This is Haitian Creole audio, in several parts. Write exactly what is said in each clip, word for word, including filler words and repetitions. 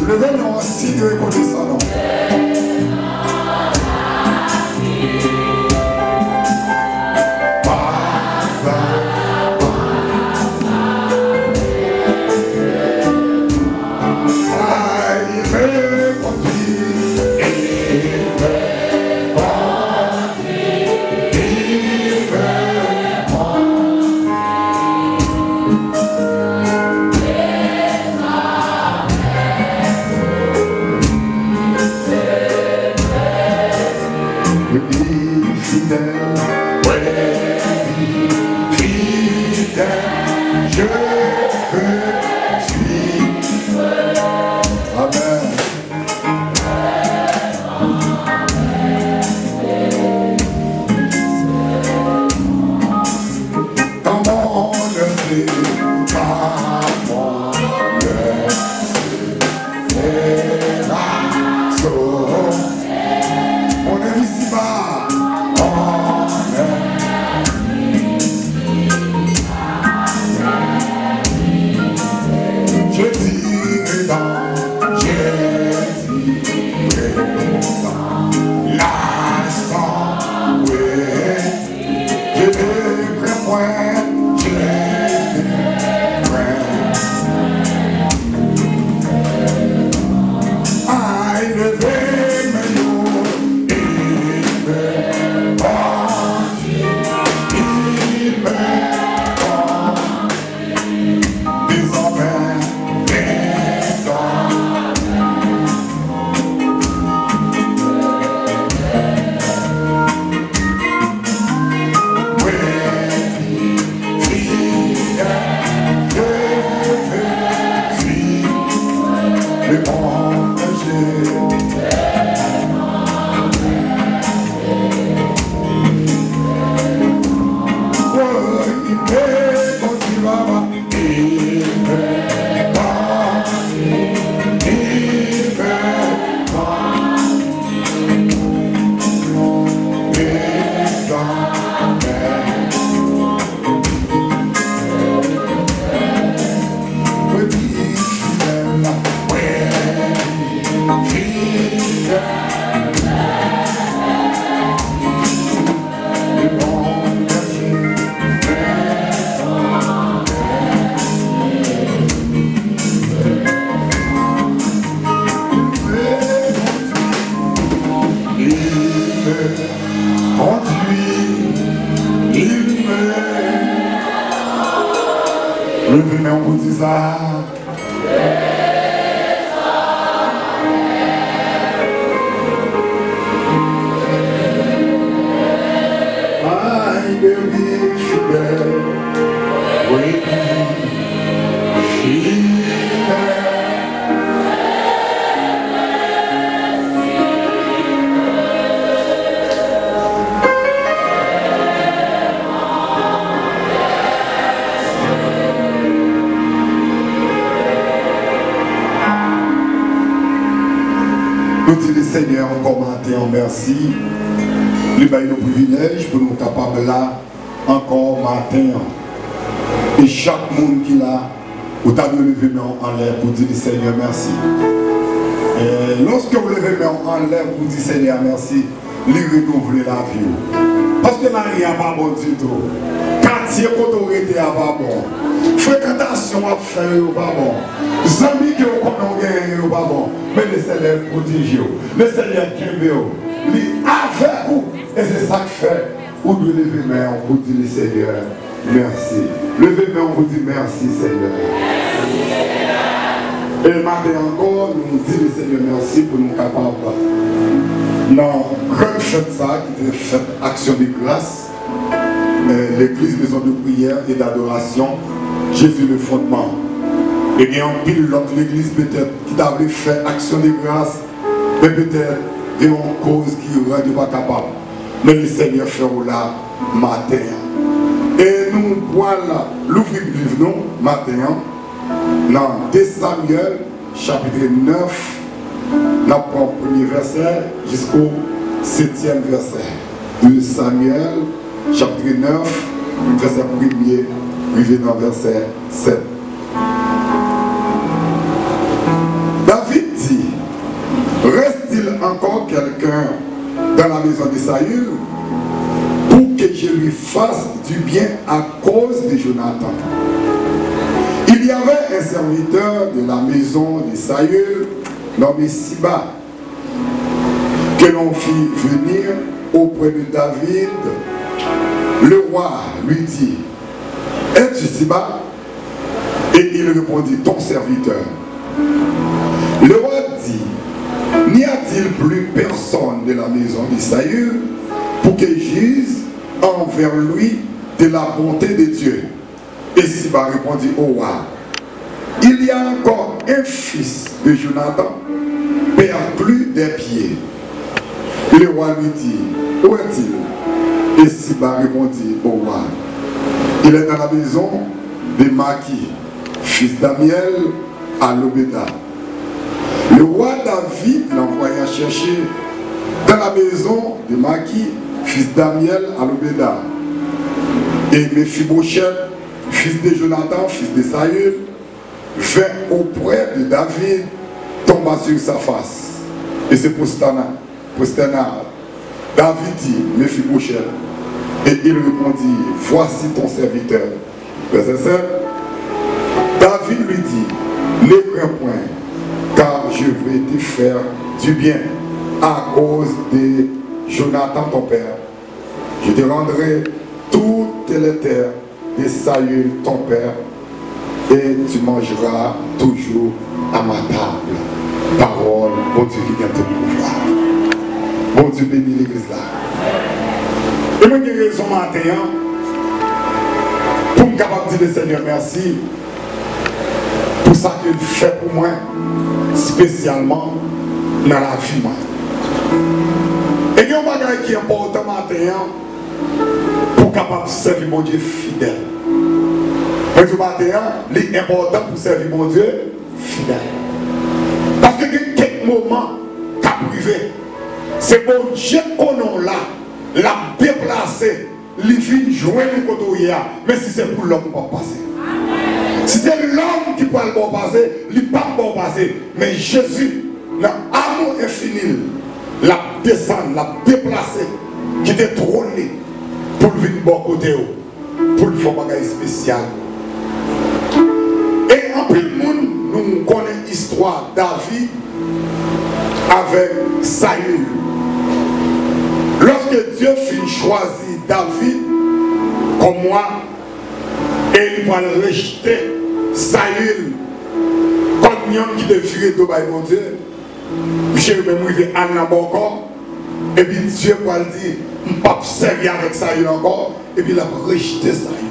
Leve men w, siy de rekonesans nou. Fidèle, ouais, fidèle, je veux suivre. Amen. Come on, let's sing. Come on, let's sing. Mon invisible. Je dirai dans, je dirai dans la santé. Jete pran mwen, jete pran. Ay, leve men yo, leve, leve. Dezòmè, dezòmè. Wi, fidèl, fidèl, fidèl. Le bon Dieu. Oh, il fait bon, il va, va. Leve men w pou di sa. Ay, de mi fidèl, wi, fidèl. Nou di Lesenyè ankò maten an mèsi. Li bay nou privilèj pou nou kapab la ankò maten an. E chak moun ki la, ou ta dwe leve men w anlè pou di Lesenyè mèsi. E lòske w leve men w anlè pou di Senyè a mèsi, li renouvle lavi w. Paske lari a pa bon ditou. Katye kote w rete a pa bon. Frekantasyon w ap fè yo pa bon. Zanmi ke w konnen w genyen yo pa bon. Men Lesenyè pwoteje w. Lesenyè kenbe w. Li avèk ou. E se sa k fè ou dwe leve men w pou di Lesenyè mèsi. Leve men w pou di mèsi, Senyè. E maten ankò, nou di Lesenyè mèsi pou nou kapab nan gran fèt sa ki te fèt Aksyon de Gras, eh, legliz Maison de Prière et d'Adoration, Jésus le Fondement. E gen anpil lòt legliz petèt ki ta vle fè Aksyon de Gras, men petèt gen yon koz ki rann yo pa kapab. Men Lesenyè fè w la maten an. E nou pral louvri Bib nou maten an nan de Samyèl, chapit nèf, n ap pran premye vèsè jisko setyèm vèsè. De Samyèl, Chapitre neuf, vèsè premye rive nan vèsè sèt. David dit, reste-t-il encore quelqu'un dans la maison de Saül pour que je lui fasse du bien à cause de Jonathan? Il y avait un serviteur de la maison de Saül, nommé Siba, que l'on fit venir auprès de David. Le roi lui dit, es-tu Siba? Et il répondit, ton serviteur. Le roi dit, n'y a-t-il plus personne de la maison de Saül pour que j'use envers lui de la bonté de Dieu? Et Siba répondit au roi, il y a encore un fils de Jonathan, perclus des pieds. Le roi lui dit, où est-il? Et Siba répondit au roi, il est dans la maison de Maki, fils d'Amiel, à Lobéda. Le roi David l'envoya chercher dans la maison de Maki, fils d'Amiel, à Lobéda. Et Mephibosheth, fils de Jonathan, fils de Saül, vint auprès de David, tomba sur sa face, et se prosterna, prosterna. David dit, Mephibosheth, et il répondit, voici ton serviteur. Verset sept. David lui dit, ne crains point, car je vais te faire du bien à cause de Jonathan ton père. Je te rendrai toutes les terres de Saül ton père, et tu mangeras toujours à ma table. Pawòl Bondye ki gen tout pouvwa. Bondye beni legliz la. E mwen gen rezon maten an pou m kapab di Lesenyè mèsi pou sa ke l fè pou mwen, espesyalman nan lavi mwen. E gen yon bagay ki enpòtan maten an pou w kapab sèvi Bondye fidèl. Mwen di w maten an, li enpòtan pou w sèvi Bondye fidèl. Paske gen kèk moman k ap rive, se Bondye k konnen w la, l ap deplase, li vin jwenn ou kote w ye a, men si se pou lòm ou p ap pase. Si se lòm ki pral ba w pase, li p ap ba w pase. Men Jezi, nan amou enfini l, l ap desann, l ap deplase, kite twòn li pou l vin bò kote w, pou l fè yon bagay espesyal. E anpil moun, nou konnen istwa David avèk Sayil. Lòske Dye fin chwazi David kòm wa, e li pral rejte Sayil kòm yonn ki te vire do bay Bondye, misye menm rive al nan bòkò, epi Dye pral di, "M p ap sèvi avèk Sayil ankò," epi l ap rejte Sayil.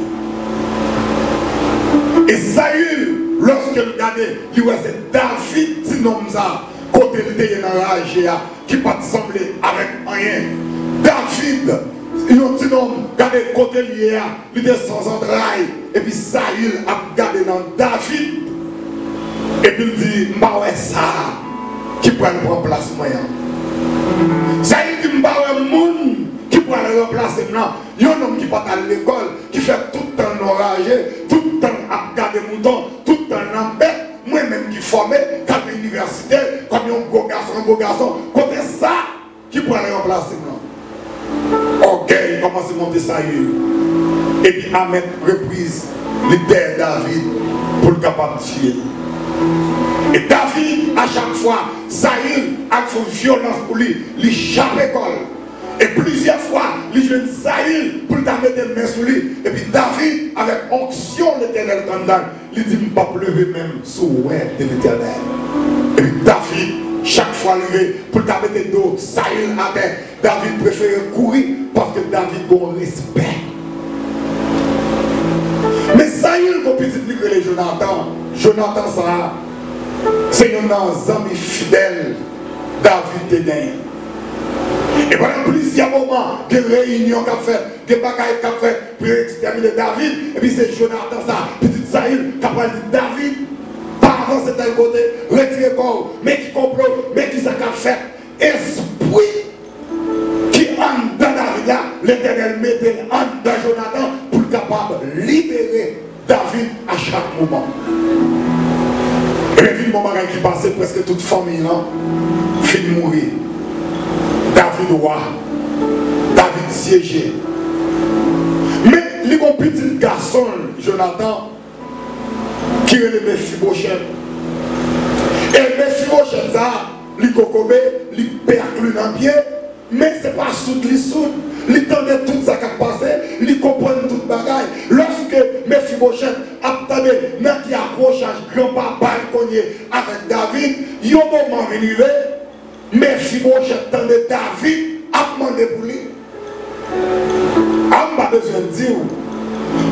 E Sayil, lòske l gade, li wè se David, ti nonm sa, kote l te ye nan raje a, ki pa t sanble avèk anyen. David, yon ti nonm, gade kote l ye a, li te san zantray, epi Sayil ap gade nan David, epi l di, "M pa wè sa ki pral pran plas mwen an." Sayil di, "M pa wè moun ki pral ranplase m nan." Yon nonm ki pa t al lekòl, ki fè tout tan l nan raje, tout tan l ap gade mouton, tout tan l nan bèt, mwen menm ki fòme, k al nan inivèsite, kòm yon gwo gason, yon gwo gason, kote sa ki pral ranplase m nan? Ògèy kòmanse monte Sayil. Epi a mèt repriz, li dèyè David pou l kapab tiye l. E David, a chak fwa, Sayil ap fè yon vyolans pou li, li chape kò l. E plizyè fwa, li jwenn Sayil pou l ta mete men sou li. Epi David, avèk onksyon Letènèl t anndan l, li di, "M p ap leve men m sou wè de Letènèl." Epi David, chak fwa l rive pou l ta mete do Sayil atè, David prefere kouri, paske David gen yon respè. Men Sayil gen yon pitit li k rele Jonatan. Jonatan sa a, se youn nan zanmi fidèl David te genyen. E pandan plizyè moman, gen reyinyon k ap fèt, gen bagay k ap fèt pou yo ekstèmine David, epi se Jonatan sa, pitit Sayil, k ap pral di, "David, pa avanse tèl kote, retire kò w, men ki konplo, men ki sa k ap fèt." Espri ki anndan David la, Letènèl mete l anndan Jonatan pou l kapab libere David a chak moman. Ebyen, vin gen yon bagay ki pase, prèske tout fanmiy lan fin mouri. David wa, David syeje. Men, li gen yon pitit gason l, Jonatan, ki rele Mefibochèt. E Mefibochèt sa, li kokobe, li pèkli nan pye, men se pa soud li soud. Li tande tout sa k ap pase, li konprann tout bagay. Lòske Mefibochèt ap tande nan ki akwochaj granpapa l konn ye avèk David, yon moman vin rive, Mefibochèt tande David ap mande pou li. A, m pa bezwen di w,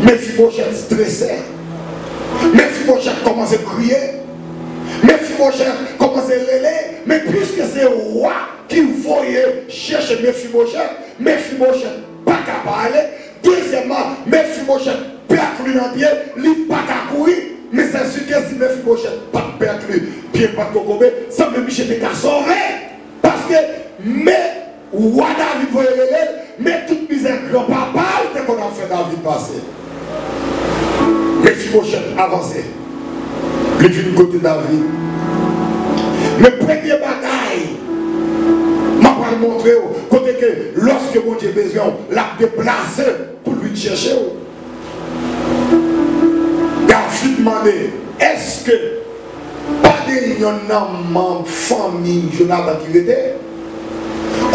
Mefibochèt strese. Mefibochèt kòmanse kriye. Mefibochèt kòmanse rele. Men piske se wa ki voye chèche Mefibochèt, Mefibochèt pa ka pa ale. Dezyèmman, Mefibochèt pèkli nan pye, li pa ka kouri. Men se si ke si Mefibochèt pa t pèkli, pye l pa t kokobe, sanble misye te ka sove. Paske, men, wa David voye rele l, men tout mizè granpapa l te konn ap fè David pase. Mefibochèt avanse. Li vin kote David. Men premye bagay, m ap pral montre w kote ke lòske Bondye bezwen w, l ap deplase pou l vin chèche w. David mande, èske pa gen yonn nan manm fanmi Jonatan ki rete?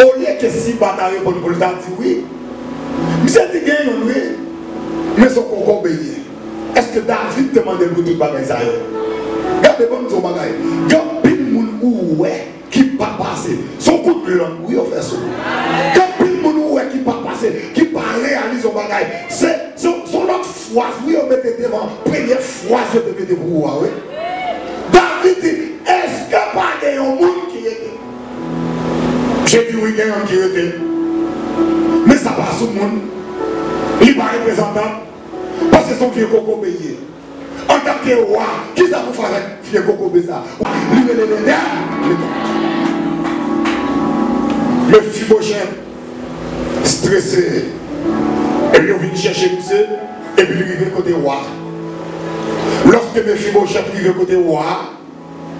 Olye ke Siba ta reponn pou l ta di wi, misye di gen yonn wi, men se yon kokobe l ye. Èske David te mande l pou tout bagay sa yo? Gade, ban m di w yon bagay. Gen anpil moun ou wè ki pa pase. Se yon kout lang wi yo fè sou ou. Gen anpil moun ou wè ki pa pase, ki pa reyalize yon bagay. Se, se, se yon lòt fraz wi yo mete devan premye fraz yo te mete pou ou a, wi. David di, èske pa gen yon moun ki rete? Misye di, wi, gen yonn ki rete. Men sa pa soumoun. Li pa reprezantan. Paske se yon vye kokobe l ye. Antanke wa, kisa pou fè avèk vye kokobe sa? Li rele Letè-, Letènèl. Mefibochèt strese. Epi yo vin chèche misye, epi li rive kote wa. Lòske Mefibochèt rive kote wa,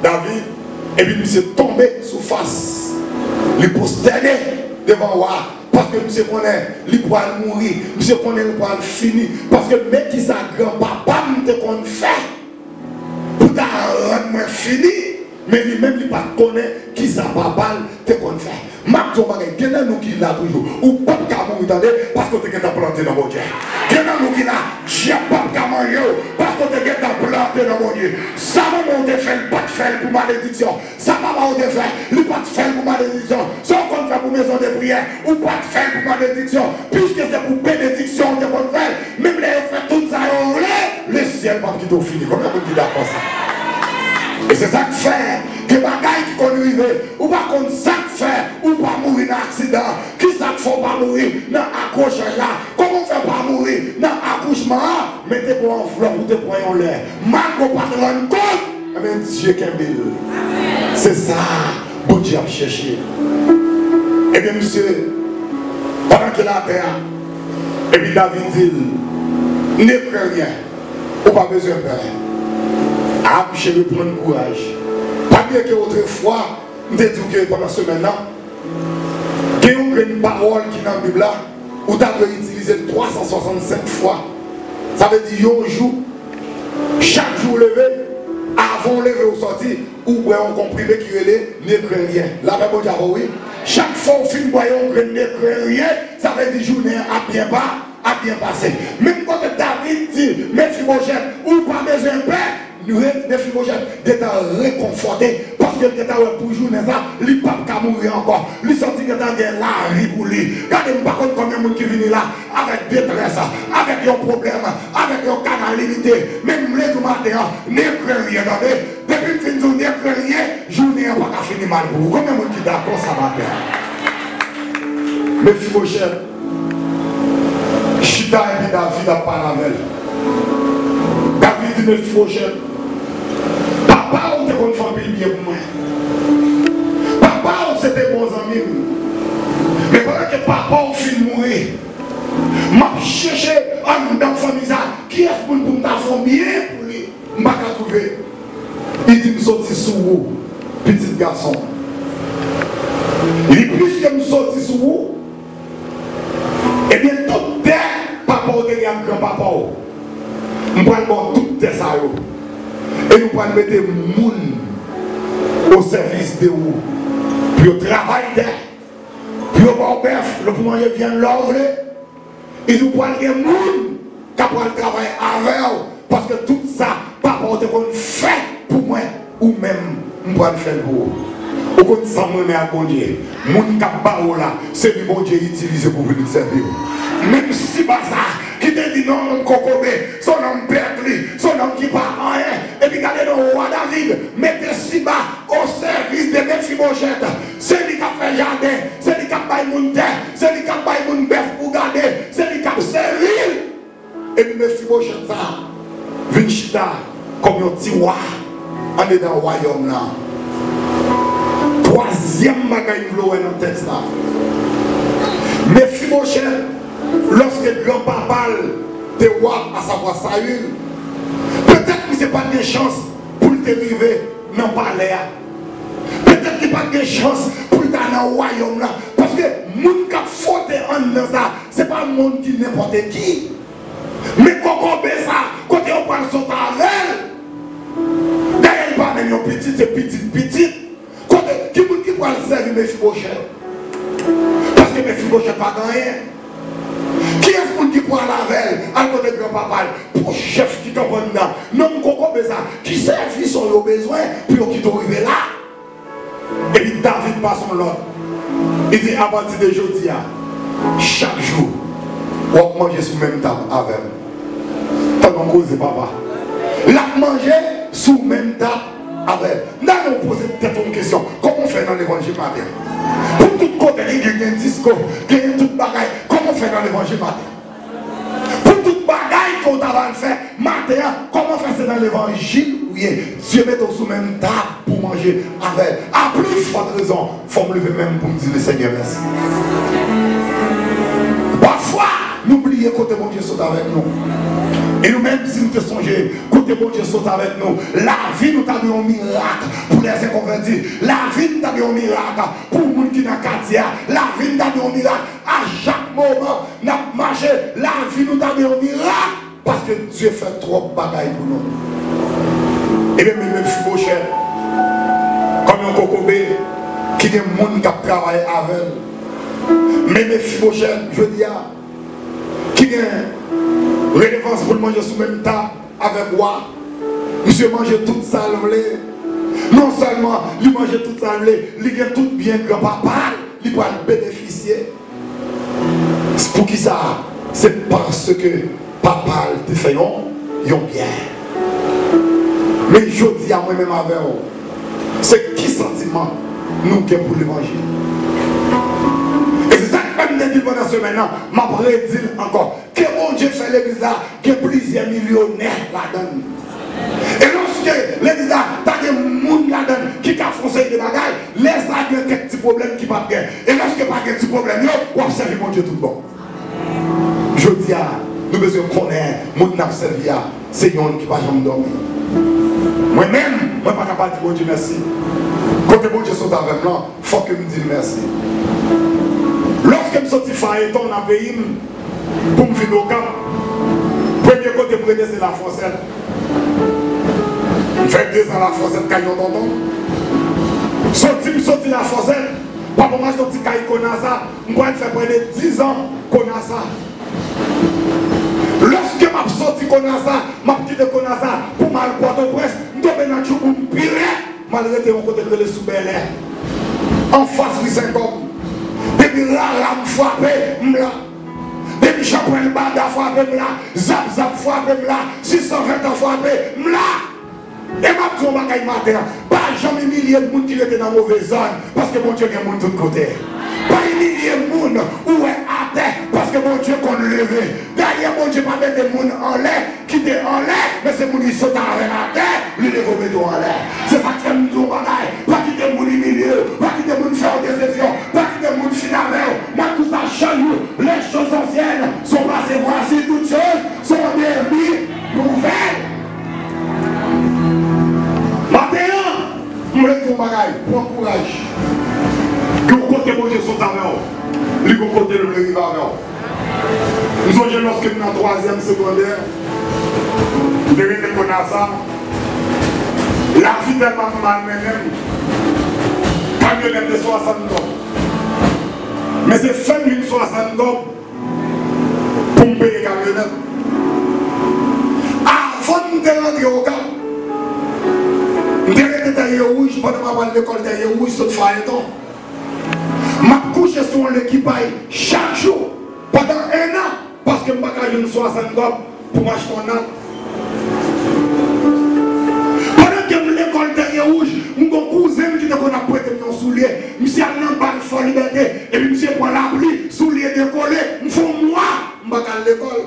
David, epi misye tonbe sou fas, li pwostène devan wa, paske misye konnen li pral mouri, misye konnen li pral fini, paske men kisa granpapa m te konn fè pou ta rann mwen fini, men li menm li pa t konnen kisa papa l te konn fè. M ap di w yon bagay, gen nan nou ki la toujou, ou p ap ka mouri tande, paske w te gentan plante nan Bondye. Gen nan nou ki la, dyab p ap ka manje w, paske w te gentan plante nan Bondye. Sa manman w te fè, l pa t fè l pou malediksyon. Sa papa w te fè, li pa t fè l pou malediksyon. Sa w konn fè pou mezon de priyè, ou pa t fè l pou malediksyon. Piske se pou benediksyon w te konn fè l. Menm lè yo fè tout sa yo vle, lesyèl p ap kite w fini. Konbyen moun ki dakò sa? E se sa k fè, gen bagay ki konn rive, ou pa konn sa k fè ou pa mouri nan aksidan. Kisa k fè w pa mouri nan akwochaj la? Kòman w fè pa mouri nan akouchman an? Men te gon anvlòp ou te pran yon lè. Malgre w pa t rann kont, ebyen, Dye kenbe l. Se sa Bondye ap chèche. Ebyen, misye, pandan ke l atè a, epi David di l, ne crains rien, ou pa bezwen pè. A, misye reprann kouraj. Pa bliye ke otrefwa, m te di w ke pandan semèn nan, gen yon grenn pawòl ki nan Bib la, ou ta dwe itilize l twa san swasannsenk fwa. Sa vle di yon jou, chak jou w leve, avan w leve ou sòti, ou bwè yon konprime ki rele ne crains rien. Lapè Bondye avè w, wi. Chak fwa w fin bwè yon grenn ne crains rien, sa vle di jounen an ap byen pa, ap byen pase. Menm kote David di Mefibochèt, ou pa bezwen pè, Re-, Mefibochèt gentan rekonfòte, paske l gentan wè pou jounen sa, li p ap ka mouri ankò. Li sòti gentan gen lavi pou li. Gade, m pa konn konbyen moun ki vini la avèk detrès, avèk yon pwoblèm, avèk yon kanal limite. Men m vle di w maten an, ne crains rien, tande. Depi m fin di w ne crains rien, jounen an pa ka fini mal pou ou. Konbyen moun ki dakò sa maten an? Mefibochèt chita epi David ap pale avè l. David di Mefibochèt, papa w te konn fè anpil byen pou mwen. Papa w se te bon zanmi m. Men pandan ke papa w fin mouri, M ap chèche anndan fanmi sa, kiyès moun pou m ta fè yon byen pou li, m pa ka twouve. Li di, "M soti sou ou, pitit gason." Li, "Piske m soti sou ou, ebyen, tout tè papa w te gen ak granpapa w, m pral ba w tout tè sa yo. E nou pral mete moun o sèvis de ou pou yo travay tè, pou yo ba w bèf, pou manje vyann lè w vle." Li di, "Ou pral gen moun k ap pral travay avè w, paske tout sa papa w te konn fè pou mwen, ou menm, m pral fè l pou ou." Ou konn sa m renmen ak Bondye? Moun k ap ba w la, se li Bondye itilize pou vin sèvi w. Menm Siba sa, ki te di, "Non, m kokobe, se yon nonm pèt li, se yon nonm ki pa anyen." Epi gade non, wa David mete Siba o sèvis de Mefibochèt. Se li k ap fè jaden, se li k ap bay moun tè, se li k ap bay moun bèf pou gade, se li k ap sèvi l. Epi Mefibochèt sa vin chita kòm yon ti wa andedan wayòm nan. Twazyèm bagay m vle w wè nan tèks la. Mefibochèt, lòske granpapa l te wa, asavwa Sayil, petèt misye pa t gen chans pou l te rive nan palè a. Petèt li pa t gen chans pou l ta nan wayòm la. Paske moun k ap fwote anndan sa, se pa moun ki nenpòt ki. Men kokobe sa, kote yo pral sot avè l? Dayè, li pa menm yon pitit, se pitit pitit. Kote, ki moun ki pral sèvi Mefibochèt? Paske Mefibochèt pa gen anyen. Kiyès moun ki pral avè l al kote granpapa l? Pou chèf ki kanpe anndan. Nonm kokobe sa, ki sèvis yo bezwen pou yo kite w rive la? Epi David pase yon lòd. Li di, "Apati de jodi a, chak jou, w ap manje sou menm tab avè m." Tande yon koze, papa. L ap manje sou menm tab avè m. Nan nou poze tèt ou yon kesyon. Kòman w fè nan levanjil maten? Pou tout kote ki gen, gen disko, gen tout bagay. Kòman w fè nan levanjil maten? Pou tout bagay ke w ta pral fè maten an, kòman fè se nan levanjil ou ye? Dye mete w sou menm tab pou w manje avè l. A pli fòt rezon, fò m leve men m pou m di Lesenyè mèsi. Pafwa, nou bliye kote Bondye sot avèk nou. E nou menm, si nou te sonje kote Bondye sot avèk nou, lavi nou ta dwe yon mirak pou lèzenkonvèti. Lavi nou ta dwe yon mirak pou moun ki nan katye a. Lavi nou ta dwe yon mirak. A chak moman n ap mache, lavi nou ta dwe yon mirak, paske Dye fè twòp bagay pou nou. Ebyen, men Mefibochèt, kòm yon kokobe ki gen moun k ap travay avè l. Men Mefibochèt, jodi a, ki gen relevans pou l manje sou menm tab avèk wa. Misye manje tout sa l vle. Non sèlman li manje tout sa l vle, li gen tout byen granpapa l, li pral benefisye. Poukisa? Se paske papa l te fè yon, yon byen. Men jodi a, mwen menm avè w, se ki santiman nou gen pou levanjil? E se sa k fè m te di l pandan semèn nan, m ap redi l ankò. Ke Bondye fè legliz la gen plizyè milyonè ladan l. E lòske legliz la ta gen moun ladan l ki ka fè yon seri de bagay, lè sa a gen kèk ti pwoblèm ki p ap gen. E lòske pa gen ti pwoblèm yo, w ap sèvi Bondye tout bon. Jodi a, nou bezwen konnen moun n ap sèvi a, se yonn ki pa janm dòmi. Mwen menm, mwen pa ka pa di Bondye mèsi. Kote Bondye sot avè m lan, fòk ke m di l mèsi. Lòske m soti Fayeton nan peyi m, pou m vin Okap, premye kote m rete se Lafòsèt. M fè dezan Lafòsèt kay yon tonton. Soti m soti Lafòsèt, papa m achte yon ti kay Konasa, m pral fè prè de dizan Konasa. Lòske m ap soti Konasa, m ap kite Konasa pou m al Pòtoprens, m tonbe nan tchouboum pi rèd. M al rete yon kote k rele sou Bèlè, anfas ri Senkòm. Depi Rara m frape, m la. Depi Chanpwèl Bada frape, m la. Zap Zap frape, m la. Sis san ven an frape, m la. E m ap di yon bagay maten an, pa janm imilye moun ki rete nan move zòn, paske Bondye gen moun tout kote. Pa imilye moun ou wè atè, paske Bondye konn leve. Dayè, Bondye pa mete moun anlè, kite anlè, men se moun li sot avè l atè, li leve w mete w anlè. Se sa k fè m di w yon bagay, pa kite moun imilye w, pa kite moun fè w desepsyon, pa kite moun fin avè w. M ap di w sa chak jou, les choses anciennes Bagay, pran kouraj. Gen yon kote Bondye sot avè w, li gon kote l vle rive avè w. M sonje lòske m nan twazyèm segondè, m te rele Konasa, lavi tèlman mal mennen m, kamyonèt te swasant gòb. Men se fè m jwenn swasant gòb pou m peye kamyonèt. Avan m te rantre Okap, m te rete Tèryen Wouj pandan m ap al lekòl Tèryen Wouj sot Fayeton. M ap kouche sou yon lekipay chak jou pandan en an paske m pa ka jwenn swasant gòb pou m achte yon nat. Pandan ke m lekòl Tèryen Wouj, m gon kouzen m ki te konn ap prete m yon soulye. Misye al nan bal Fò Libète, epi misye pran lapli, soulye dekole. M fè yon mwa, m pa ka al lekòl.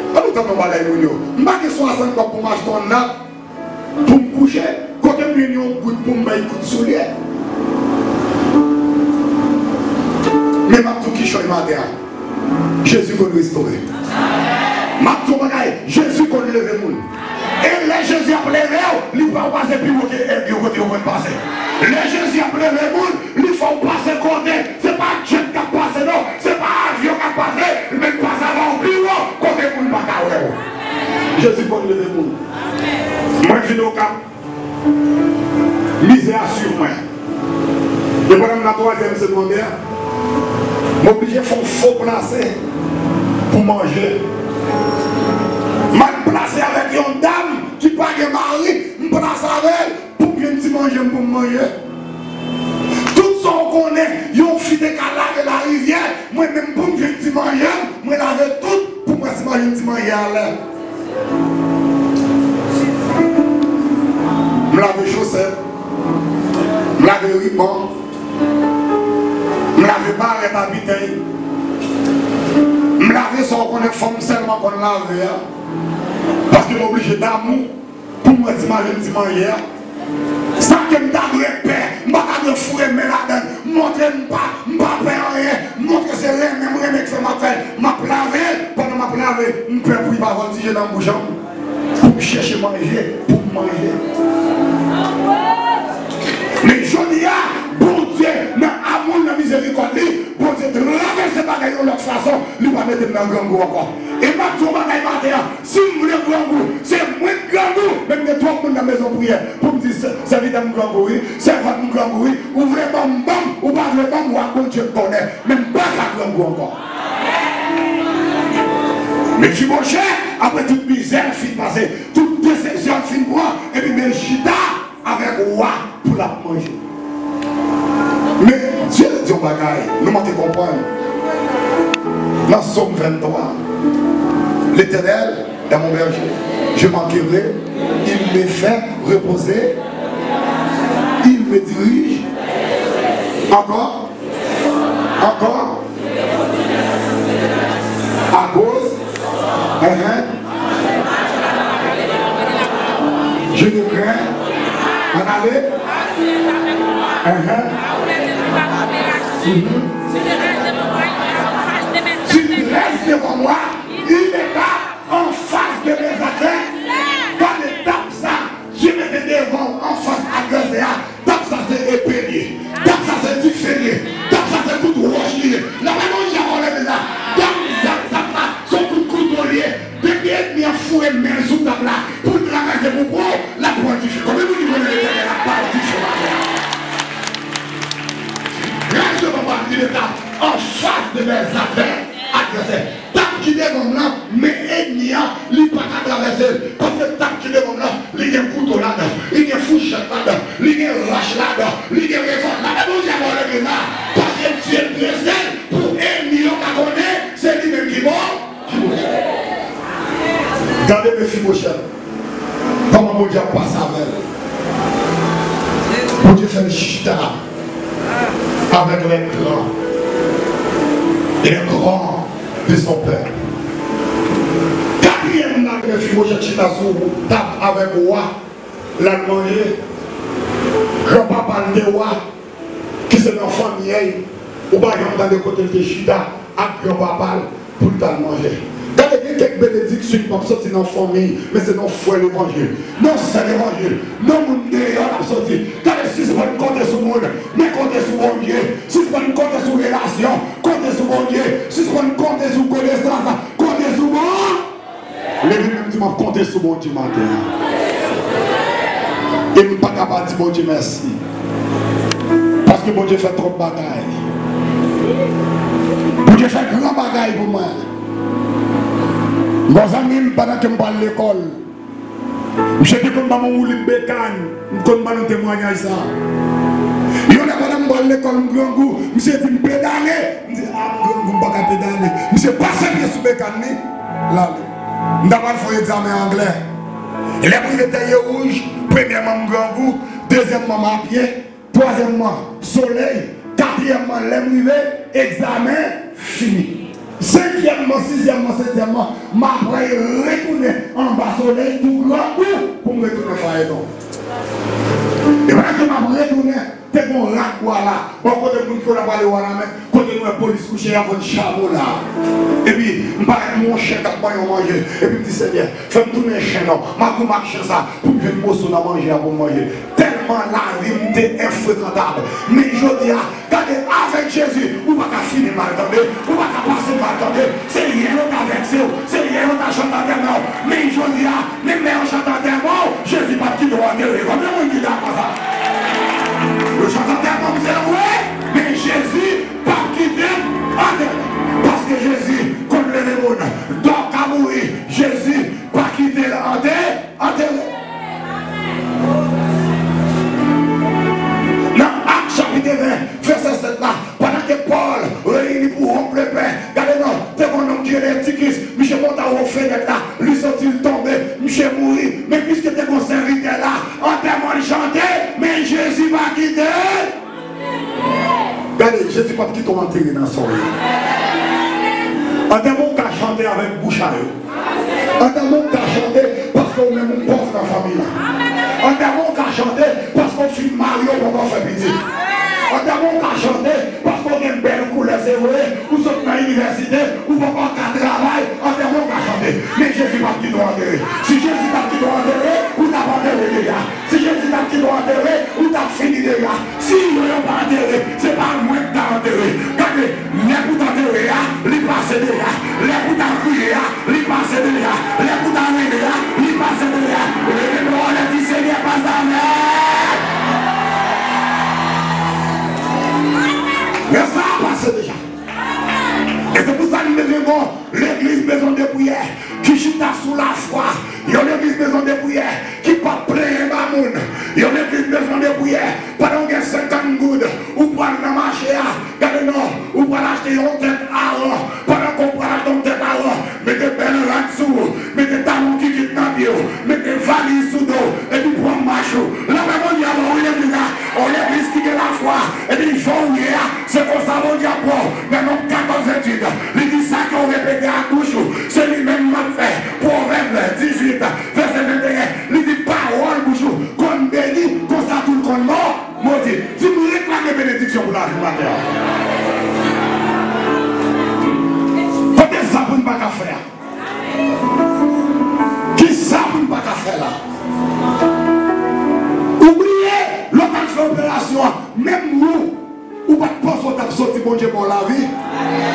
An nou tande yon bagay, moun yo. M pa gen swasant gòb pou m achte yon nat pou m kouche. Kote m jwenn yon goud pou m bay kout soulye? Men m ap di w kichòy maten an. Jezi konn restore. M ap di w bagay, Jezi konn leve moun. E lè Jezi ap leve w, li fè w pase pi wo ke èg yo kote yo konn pase. Lè Jezi ap leve moun, li fè w pase kote se pa jet k ap pase non, se pa avyon k ap pase, men l pase avè w pi wo kote moun pa ka wè w. Jezi konn leve moun. Mwen vin Okap, mizè a swiv mwen. E pandan m nan twazyèm segondè, m oblije fè yon fo plase pou manje. M al plase avèk yon dam ki pa gen mari, m plase avè l pou m jwenn ti manje m pou m manje. Tout sa w konnen yon fi te ka lave larivyè, mwen menm pou m jwenn ti manje m, mwen lave tout pou m wè si m pa jwenn ti manje a lè. M lave chosèt, m lave riban, m lave barèt a bitèy, m lave sa w konnen fanm sèlman konn lave a, paske m oblije damou pou m wè si m pa jwenn ti manje a. Sa ke m ta dwe pè, m pa ta dwe foure men ladan l, montre m pa, m pa pè anyen, montre se renmen m renmen k fè m ap fè l. M ap lave l, pandan m ap lave, m pè pou li pa vòltije nan bouch an m, pou m chèche manje, pou m manje. Men jodi a, Bondye, nan amou l, nan mizerikòd li, Bondye travèse bagay yon lòt fason, li pa mete m nan grangou ankò. E m ap di w yon bagay maten an, si m vle grangou, se mwen k grangou, men m gen twòp moun nan mezon priyè pou m di, sè-, sèvitè m grangou wi, sèvant m grangou wi, ou vle ban m, ban m, ou pa vle ban m, w ak Bondye k konnen, men m pa ka grangou ankò. Mefibochèt, apre tout mizè l fin pase, tout desepsyon l fin pran, epi men l chita avèk wa pou l ap manje. Men, Dye di yon bagay, nou manke konprann. Nan Sòm venntwa, L'Éternel est mon berger, je manquerai, il me fait reposer, il me dirige. Encore. Encore. À cause. Hein, hein. Je ne crains. Ann ale. Hein, hein. Mhm. Tu dresses devant moi une étape en face de mes adversaires. Gade tap sa. Dye mete devan w anfas advèsè a, tap sa se epe l ye, tap sa se dife l ye, tap sa se kout wòch li ye. N ap anonse a vòlè deja. Tap, tap, tap la, se yon kout kouto l ye. Depi ènmi an foure men l sou tap la, pou l travèse pou pran w, l ap pran dife. Konbyen moun ki konnen Letènèl ap ba w dife maten an? Reste devant moi une étape en face de mes adversaires. Tap ki devan m nan, men ènmi an, li pa ka travèse l. Paske tap ki devan m nan, li gen kouto ladan, li gen fouchèt ladan, li gen rach ladan, li gen revòl ladan. Bondye ap leve la, paske Dye drese l pou ènmi yo ka konnen se li menm ki bon. Gade Mefibochèt. Kòman Bondye ap pase avè l? Bondye fè l chita avèk les grands, les grands de son peuple. Katriyèm nan, Mefibochèt chita sou tab avèk wa, l al manje. Granpapa l te wa, ki se nan fanmi l, ou pa janm tande kote l te chita ak granpapa l pou l t al manje. Gade, gen kèk benediksyon ki p ap soti nan fanmi, men se nan frè levanjil, nan sè levanjil, nan moun deyò l ap soti. Gade, sispann konte sou moun, men konte sou Bondye. Sispann konte sou relasyon, konte sou Bondye. Sispann konte sou konesans, konte sou Bondye. Leve men w, di, "M ap konte sou Bondye maten an." E m pa ka pa di Bondye mèsi. Paske Bondye fè twòp bagay. Bondye fè gran bagay pou mwen. Gon zanmi m, pandan ke m pral lekòl, misye te konn ban m yon woulib bekàn. M konn ban nou temwayaj sa. Yon lè, pandan m pral lekòl, m grangou, misye di m pedale. M di, "A, m grangou, m pa ka pedale." Misye pase pye sou bekàn li, l ale. M ta pral fè yon egzamen anglè. Lè m rive Tèye Wouj, premyèman, m grangou, dezyèmman, m apye, twazyèmman, solèy, katriyèmman, lè m rive, egzamen fini. Senkyèmman, sizyèmman, setyèmman, m apral retounen anba solèy tou grangou pou m retounen Fayton. E pandan ke m ap retounen, te gon rak bwa la, bò kote moun ki konn ap pale wanament, kote nou wè polis kouche, y ap vann chamo la. Epi, m parèt m wè yon chen k ap manyen yon manje. Epi m di, "Senyè, fè m tounen chen non, m a kouri ak chen sa pou m jwenn moso nan manje a pou m manje." Tèlman lavi m te enfrekantab. Men jodi a, gade, avèk Jezi, ou pa ka fini mal, tande. Ou pa ka pase mal, tande. Se yè yo ta vèkse w, se yè yo ta chante antèman w. Men jodi a, menm lè yo chante antèman w, Jezi p ap kite w antere. Konbyen moun ki dakò sa? Yo chante antèman m, se vre, men Jezi p ap kite m antere. Paske Jezi konn leve moun. Dòk ka mouri, Jezi pa kite l ante-, antere. Nan Ak chapit ven, vèsè sèt la, pandan ke Pòl reyini pou wonp lepè, gade non, te gon nonm ki rele Etikis, misye monte anwo fenèt la, li soti, li tonbe, misye mouri. Men piske te gon sèvitè la, antèman l chante, men Jezi pa kite. Gade, Jezi p ap kite w antere nan sa w ye. Antèman w ka chante avèk bouch a yo. Antèman w ka chante paske ou menm ou pòv nan fanmi la. Antèman w ka chante paske w fin marye, ou poko fè pitit. Antèman w ka chante paske w gen bèl koulè, se vre, ou sot nan inivèsite, ou poko ka travay. Antèman w ka chante. Men Jezi p ap kite w antere. Si Jezi t ap kite w antere, ou t ap antere deja. Si Jezi t ap kite w antere, ou t ap fini deja. Si yo, yo pa antere, se pa mwen k ta antere. Gade, lè pou t antere a, li pase deja. Lè pou t al kriye a, li pase deja. Lè pou t al rele a, li pase deja. Leve men w anlè, di, "Senyè, pase avè m." Lè sa a pase deja. E se pou sa n bezwen gon legliz Maison de Prière ki chita sou lafwa. Yon legliz Maison de Prière ki p ap plenyen ba moun. Yon legliz Maison de Prière, pandan w gen senkant goud, ou pral nan mache a, gade non, ou pral achte yon tèt aran. Pandan ke w pral achte yon tèt aran, mete bèl rad sou ou, mete talon kikit nan pye w, mete valiz sou do w, epi pran mach ou. Lapè Bondye avè w, wi, legliz la. Yon legliz ki gen lafwa, epi jan w ye a, se konsa Bondye ap wè w. Nan Nonm katòz venntuit, li di, "Sa ke w repete ak bouch ou, se li menm m ap fè." Pwovèb dizuit, vèsè venteyen, li di, "Pawòl bouch ou konn beni, konsa tou l konn mo-, modi." Di m, "M reklame benediksyon pou lavi m atè a." Kote sa pou n pa ka fè a? Kisa pou n pa ka fè la? Ou bliye, lè w t al fè operasyon an, menm ou, ou pa t panse w t ap soti, Bondye ba w lavi?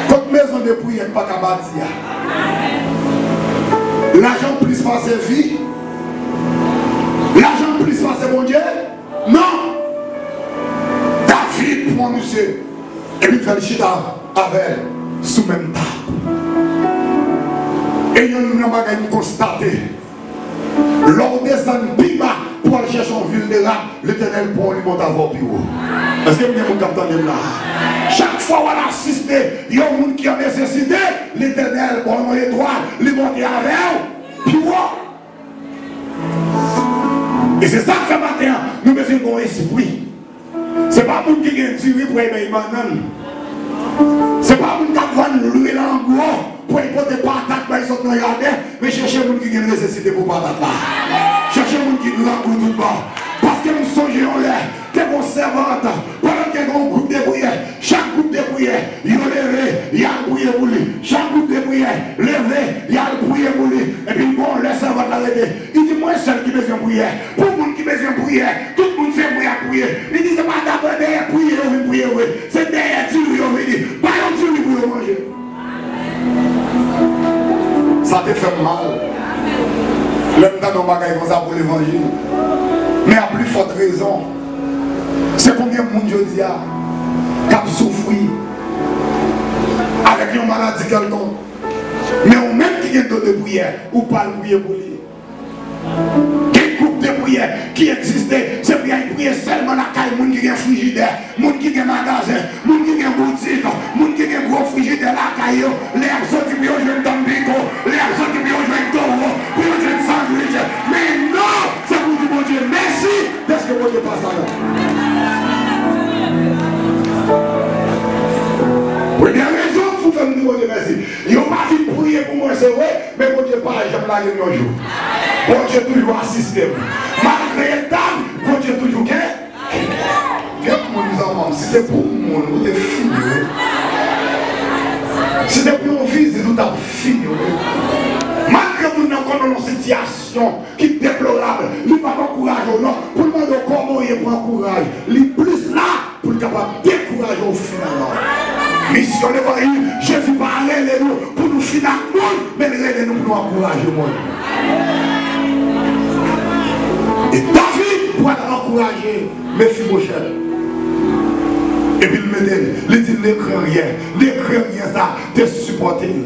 Kot Maison de Prière pa ka bati a? Lajan plis pase vi? Lajan plis pase Bondye? Non! David pran misye, epi l fè l chita avè l sou menm tab. E youn nan bagay m konstate, lè w desann pi ba pou w al chèche yon vil de rad, Letènèl pran w, li monte avè w pi wo. Èske m gen moun k ap tande m la? Chak fwa w al asiste yon moun ki an nesesite, Letènèl ba w yon etwal, li monte avè w pi wo. E se sa k fè maten an, nou bezwen gen yon espri. Se pa moun ki gen diri pou al bay bannann. Se pa moun k ap vann lwil an gwo pou al pote patat bay zòt nan jaden, men chèche moun ki gen nesesite pou patat la. Chèche moun ki grangou tout bon. Paske m sonje yon lè, te gon sèvant, pandan ke gen yon gwoup de priyè, chak gwoup de priyè, yo leve, y al priye pou li. Chak gwoup de priyè leve, y al priye pou li. Epi bon, lè sèvant la rete, li di, mwen sèl ki bezwen priyè. Pou moun ki bezwen priyè, tout moun se mwen ap priye. Li di, se pa dapre dèyè priye yo vin priye vre. Se dèyè diri yo vini. Ba yo diri pou yo manje. Sa te fè m mal lè m tande yon bagay konsa pou levanjil. Men a pli fòt rezon, se konbyen moun jodi a k ap soufri avèk yon maladi kèlkonk, men ou menm ki gen do de priyè, ou pa al priye pou li. Gen gwoup de priyè ki egziste, se pou y al priye sèlman lakay moun ki gen frijidè, moun ki gen magazen, moun ki gen boutik, moun ki gen gwo frijidè lakay yo. Lè y ap soti pou yo jwenn tanbiko, lè y ap soti pou yo jwenn towo, pou yo jwenn sandwich. Men non, se pou di Bondye mèsi dèske Bondye pa sa non. Premyè rezon pou fè m di Bondye mèsi. Yo pa vin priye pou mwen, se vre, men Bondye pa janm lage m yon jou. Bondye toujou asiste m. Malgre eta m, Bondye toujou gen. Gen moun zanmi m, si te pou moun, ou te fini wi. Si te pou yon vizit, ou t ap fini wi. Malgre moun nan konnen yon sitiyasyon ki deplorab, li p ap ankouraje w non. Pou l mande w kòman w ye, pran kouraj. Li plis la pou l kapab dekouraje w finalman. Misyon levanjil, Jezi pa rele nou pou nou fin ak moun, men l rele nou pou nou ankouraje moun. E David pral ankouraje Mefibochèt. Epi l mete l, li di, ne crains rien. Ne crains rien sa te sipòte l.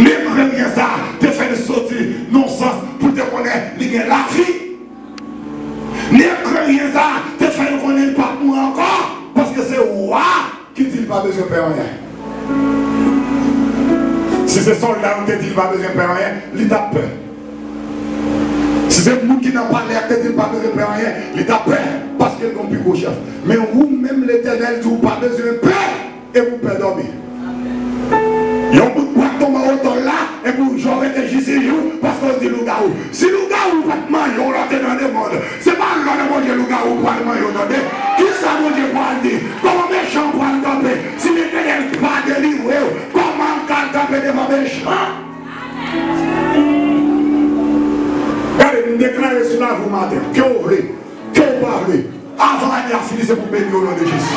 Ne crains rien sa te fè l soti nan sans pou l te konnen li gen lavi. Ne crains rien sa te fè l konnen l p ap mouri ankò, paske se wa ki di l pa bezwen pè anyen. Si se sòlda yo te di l pa bezwen pè anyen, li t ap pè. Si se moun ki nan palè a te di l pa bezwen pè anyen, li t ap pè, paske l gen yon pi gwo chèf. Men ou menm, Letènèl di w pa bezwen pè, epi w pè dòmi. Yon bout bwa tonbe anwo tòl la, epi w jò rete jis jou, paske w di lougawou. Si lougawou pa t manje w lè w te nan lemonn, se pa lòd Bondye lougawou pral manje w tande. Kisa Bondye pral di? Kòman mechan pral kanpe? Si Letènèl pa delivre w, kòman l pral kanpe devan mechan? Gade, m deklare sou lavi w maten, ke w vle, ke w pa vle, avan ane a fini, se pou beni w o non de Jezi.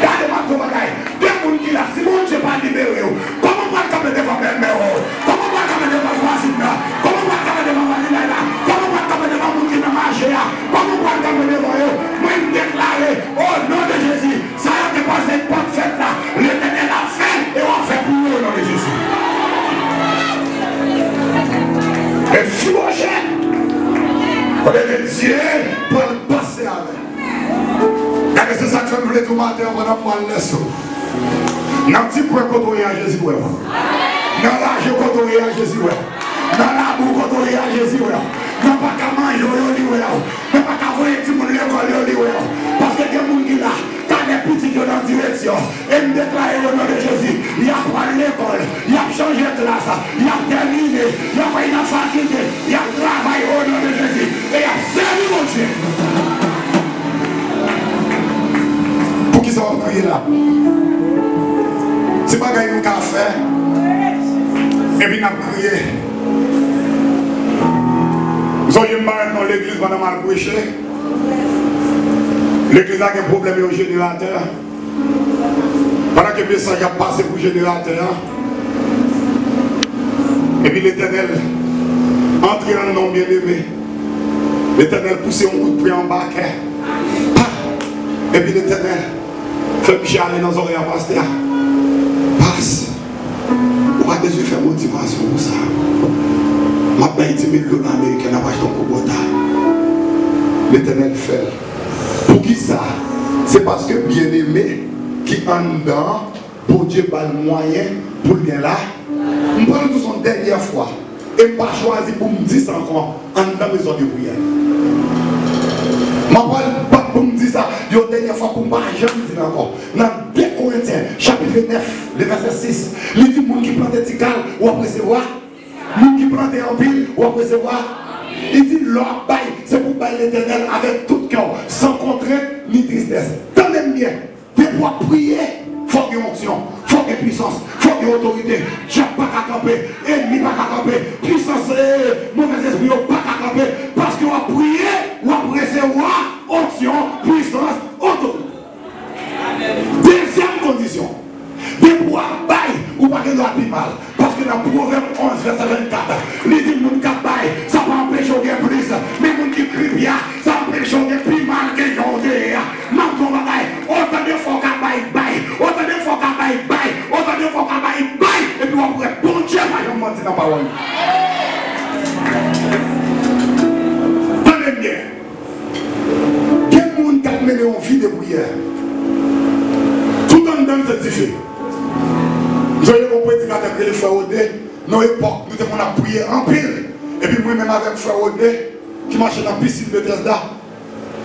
Gade, m ap di w bagay. Gen moun ki la, si Bondye pa libere w, kòman w pral kanpe devan bèlmè w? Kòman w pral kanpe devan vwazin nan? Kòman w pral kanpe devan vwazinay la? Kòman w pral kanpe devan moun ki nan mache a? Kòman w pral kanpe devan yo? Mwen, m deklare, o non de Jezi, sa yo te panse k p ap fèt la, Letènèl ap fè l, e w ap fè pou yo o non de Jezi. Mefibochèt, kote ke Dye pral pase avè l. Gade, se sa k fè m vle di w maten an, pandan m pral lèse w. Nan ti kwen kote w ye a, Jezi wè w. Nan raje kote w ye a, Jezi wè w. Nan labou kote w ye a, Jezi wè w. Nan pa ka manje w yo, li wè w. Nan pa ka voye timoun lekòl yo, li wè w. Paske gen moun ki la, talè pitit yo nan direksyon. E m deklare o non de Jezi, y ap pral lekòl, y ap chanje klas, y ap tèmine, y ap al nan fakilte, y ap travay o non de Jezi, e y ap sèvi Bondye. Poukisa w ap kriye la? Se bagay nou ka fè, epi n ap kriye. M sonje m parèt nan legliz pandan m al preche. Legliz la gen pwoblèm yon jeneratè. Pandan ke mesaj ap pase pou jeneratè a, epi Letènèl antre anndan w, byeneme. Letènèl pouse yon kout pwen anba kè. Pa! Epi Letènèl fè misye ale nan zòrèy a pastè a. Pas! Ou pa bezwen fè motivasyon pou sa. M ap bay di mil dola ameriken, n ap achte yon koubòta. Letènèl fè l. Poukisa? Se paske byeneme ki anndan an, Bondye ba l mwayen pou l gen la. M pral di w sa yon dènyè fwa. E m pa chwazi pou m di sa ankò anndan mezon de priyè. M ap pral bat pou m di sa yon dènyè fwa pou m pa janm di l ankò. Nan de Korentyen, chapit nèf, le vèsè sis, li di, moun ki plante ti kal, w ap resevwa. Moun ki plante anpil, w ap resevwa. Li di, lè w ap bay, se pou w bay Letènèl avèk tout kè w, san kontrent ni tristès. Tande m byen. Te Pou w ap priye, fò w gen onksyon, fò w gen pisans, fò w gen otorite. Dyab pa ka kanpe, ènmi pa ka kanpe, pisans, eh, movèzespri yo pa ka kanpe, paske w ap priye, w ap resevwa onksyon, pisans, otorite. Dezyèm kondisyon, depi w ap bay, ou pa gen dwa pi mal. Paske nan Pwovèb onz, vèsè vennkat, li di, moun k ap bay, sa pa anpeche w gen plis. Men moun ki kripye a, sa anpeche w gen pi mal ke jan w te ye a. M ap di w yon bagay, otan de fwa w ka bay, bay. Otan de fwa w ka bay, bay. Otan de fwa w ka bay, bay. Epi w ap wè Bondye pa janm manti nan pawòl li. Tande m byen. Gen moun k ap mennen yon vi de priyè. Tout anndan l se dife. M sonje yon predikatè ki rele Frè Rodney, nan yon epòk, nou te konn ap priye anpil. Epi mwen menm avèk Frè Rodney, ki mache nan pisin Betesda.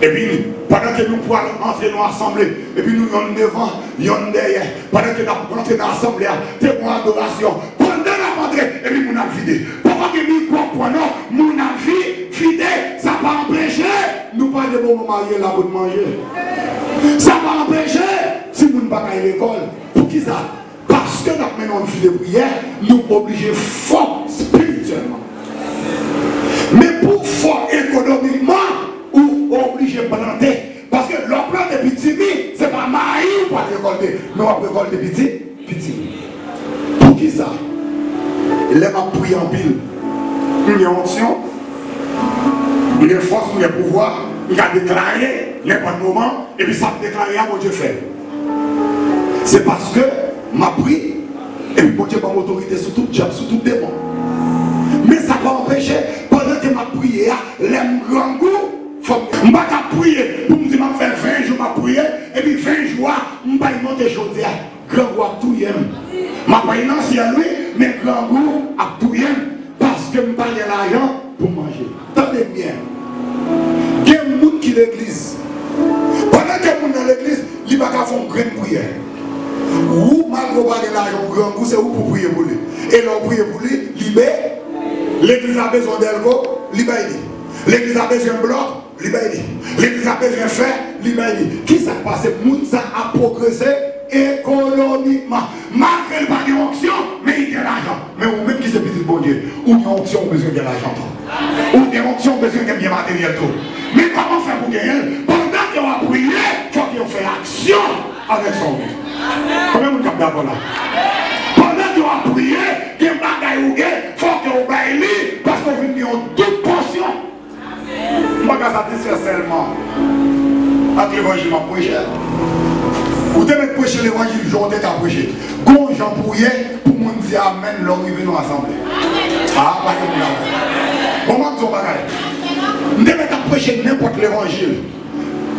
Epi, pandan ke nou pral antre nan asanble, epi nou yonn devan, yonn dèyè. Pandan ke n ap rantre nan asanble a, te gon adorasyon. Pandan n ap antre, epi moun ap vide. Poko gen mikwo pran non, moun ap vi-, vide. Sa pa anpeche nou pa gen moman marye la pou n manje. Sa pa anpeche timoun pa ka al lekòl. Poukisa? Paske n ap mennen yon vi de priyè, nou oblije fò espirityèlman. Men pou w fò ekonomikman, ou oblije plante. Paske lè w plante pitimi, se pa mayi ou pral rekòlte, men w ap rekòlte piti, pitimi. Poukisa? Lè m ap priye anpil, m gen onksyon, m gen fòs, m gen pouvwa, m ka deklare nenpòt moman, epi sa m deklare a, Bondye fè l. Se paske m ap priye. Epi Bondye ban m otorite sou tout dyab, sou tout demon. Men sa pa anpeche, pandan ke m ap priye a, lè m grangou, fò m, m pa ka priye pou m di m ap fè ven jou m ap priye, epi ven jou a, m bay monte jodi a. Grangou ap touye m. M ap al nan syèl, wi, men grangou ap touye m. Paske m pa gen lajan pou m manje. Tande m byen. Gen moun ki legliz. Pandan ke moun nan legliz, li pa ka fè yon grenn priyè. Ou, malgre w pa gen lajan, ou grangou, se ou pou priye pou li. E lè w priye pou li, li be-, legliz la bezwen dèlko, li bay li. Legliz la bezwen blòk, li bay li. Legliz la bezwen fè, li bay li. Kisa k pase? Moun sa ap pwogrese ekonomikman. Malgre l pa gen onksyon, men li gen lajan. Men ou menm ki se pitit Bondye, ou gen onksyon, ou bezwen gen lajan tou. Ou gen onksyon, ou bezwen gen byen materyèl tou. Men kòman fè pou genyen l? Pandan ke w ap priye, fòk yo fè aksyon avèk sa w gen. Konbyen moun k ap dakò la? Pandan ke w ap priye, gen bagay ou gen, fòk yo bay li, paske w vin gen yon doub pòsyon. M pa ka satisfè sèlman ak levanjil m ap preche. Ou te mèt preche levanjil jan w te ka preche. Gon jan pou w ye pou moun di amèn lè w rive nan asanble. A, pa gen moun la. Bon, m ap di w yon bagay. M te mèt ap preche nenpòt levanjil.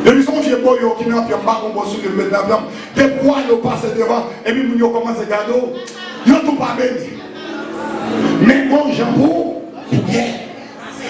Depi se yon vye boyo ki nan pye m, m pa gon bon soulye m met nan pye m. Depi w ale w pase devan, epi moun yo kòmanse gade w, yo tou pa beni. Men gon jan pou w ye.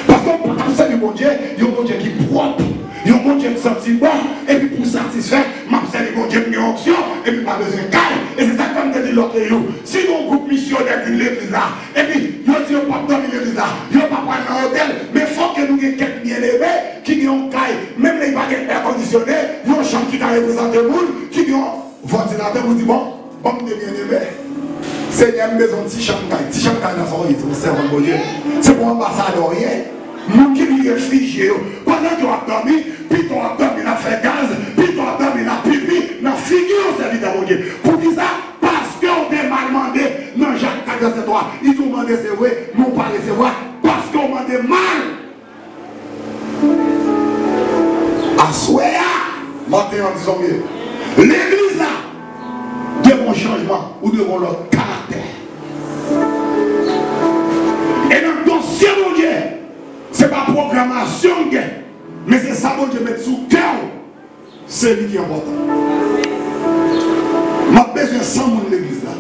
Paske w pa t ap sèvi Bondye, yon Bondye ki pwòp, yon Bondye k santi bon, epi pou satisfè, m ap sèvi Bondye, m gen onksyon, epi m pa bezwen kay. E se sa k fè m te di lòt jou, si gen yon gwoup misyonè vin legliz la, epi yo di yo p ap dòmi legliz la, yo p ap pral nan otèl, men fòk ke nou gen kèk byeneme ki gen yon kay, menm lè li pa gen èkondisyone, yon chanm ki ka reprezante moun, ki gen yon vantilatè pou di, bon, ban m de byeneme. Senyè, m bezwen yon ti chanm kay. Ti chanm kay nan sa w ye, se yon sèvant Bondye. Se pou anbasadè w ye. Moun ki vin refijye yo. Pandan ke w ap dòmi, pito w ap dòmi nan fè gaz, pito w ap dòmi nan pipi, nan figi yon sèvitè Bondye. Poukisa? Paske w te mal mande nan Jak kat vèsè twa. Li di w mande se vre, men w pa resevwa. Paske w mande mal. Aswè a, maten an, di sa w vle. Legliz la dwe gen yon chanjman, ou dwe gen yon lòt karaktè. E nan dosye Bondye, se pa pwogramasyon w gen, men se sa Bondye met sou kè w. Se li ki enpòtan. M ap bezwen san moun legliz la.